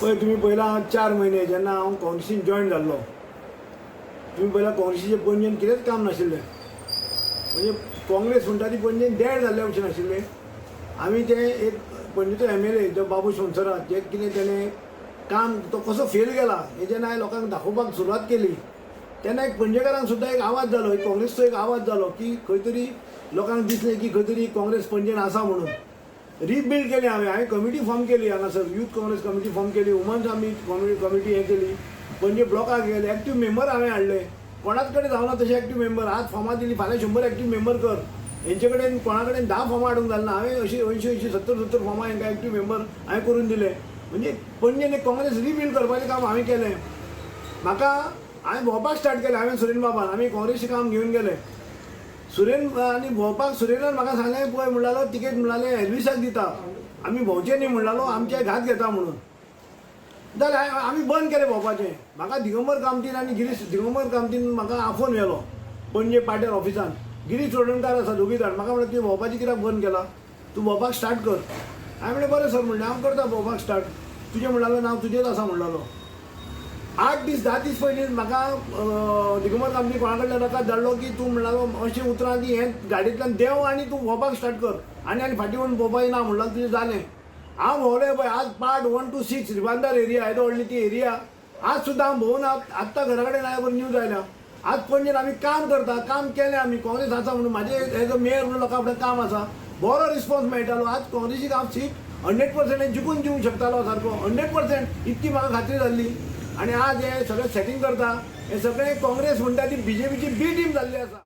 पळय, तुमी पयला 4 म्हयने जेन्ना हांव काँग्रेसीन जॉयन जाल्लो, तुमी पयला काँग्रेसीचें पणजेन कितेंच काम नाशिल्लें. म्हणजे काँग्रेस म्हणटा ती पणजेन डेड जाल्ल्या भशेन आशिल्लें. आमी ते एक पणजेचो एमएलए जो बाबूश मोन्सेरात, जे कितें तेणें काम, तो कसो फेल गेला हें जेन्ना हांवें लोकांक दाखोवपाक सुरवात केली, तेन्ना एक पणजेकारांक सुद्दां एक आवाज जालो, एक काँग्रेसचो एक आवाज जालो की खंय तरी लोकांक दिसलें की खंय तरी काँग्रेस पणजेन आसा म्हणून. रिबिल्ड केलें हांवें. हांवें कमिटी फॉर्म केली हांगासर, यूथ काँग्रेस कमिटी फॉर्म केली, वुमन्स आमी कमिटी हें केली, पणजे ब्लॉकाक गेले, एक्टीव मेंबर हांवें हाडले. कोणाच कडेन जावना तशें एक्टीव मेंबर. आज फॉर्मां दिली, फाल्यां 100 एक्टीव मेंबर कर. हेंचे कडेन कोणा कडेन 10 फॉर्मां हाडूंक जालें ना. हांवें अशी 80 80 70 70 फॉर्मां हांकां एक्टीव मेंबर हांवें करून दिले. म्हणजे पणजेन एक काँग्रेस रिबिल्ड करपाचें काम हांवें केलें. म्हाका हांवें भोंवपाक स्टार्ट केलें. हांवें सुरेन बाबान आमी काँग्रेसीचें काम घेवन गेले. सुरेन आनी भोंवपाक सुरेनान म्हाका सांगलें, पळय म्हणलालो, तिकेट म्हणलाले एल्विसाक दिता, आमी भोंवचे न्ही म्हणलालो, आमचे घात घेता म्हणून. जाल्यार आमी बंद केलें भोंवपाचें. म्हाका दिगंबर कामतीन आनी गिरीश, दिगंबर कामतीन म्हाका आफोवन व्हेलो पणजे पाट्यार ऑफिसान. गिरीश चोडणकार आसा, दोगूय जाण. म्हाका म्हणलें, तुवें भोंवपाचें कित्याक बंद केलां? तूं भोंवपाक स्टार्ट कर. हांवें म्हणलें, बरें सर, म्हणलें, हांव करता भोंवपाक स्टार्ट. तुजें म्हणलालो नांव तुजेंच आसा म्हणलालो. 8 दीस 10 दीस पयलीं म्हाका दिगंबर कामती कोणा कडल्यान रकाद धाडलो की तूं म्हणलालो अशीं उतरां की हें गाडयेंतल्यान देंव आनी तूं भोंवपाक स्टार्ट कर आनी आनी फाटीं वळून पळोवपाचें ना म्हणलां, तुजें जालें. हांव भोंवलें पळय आज पार्ट 1 टू 6, रिबांदार एरिया, येदो व्हडली ती एरिया आज सुद्दां हांव भोंवून आत्तां घरा कडेन आयल्या बरोबर न्यूज आयल्या. आज पणजेन आमी काम करता, काम केलें. आमी काँग्रेस आसा म्हणून म्हाजें एज अ मेयर म्हणून लोकां फुडें काम आसा, बरो रिस्पॉन्स मेळटालो. आज काँग्रेसीक हांव सीट 100% जिखून दिवंक शकतालो सारको 100%, इतकी म्हाका खात्री जाल्ली. आनी आज हे सगळें सेटींग करता. हे सगळें काँग्रेस म्हणटा ती बीजेपीची बी टीम जाल्ली आसा.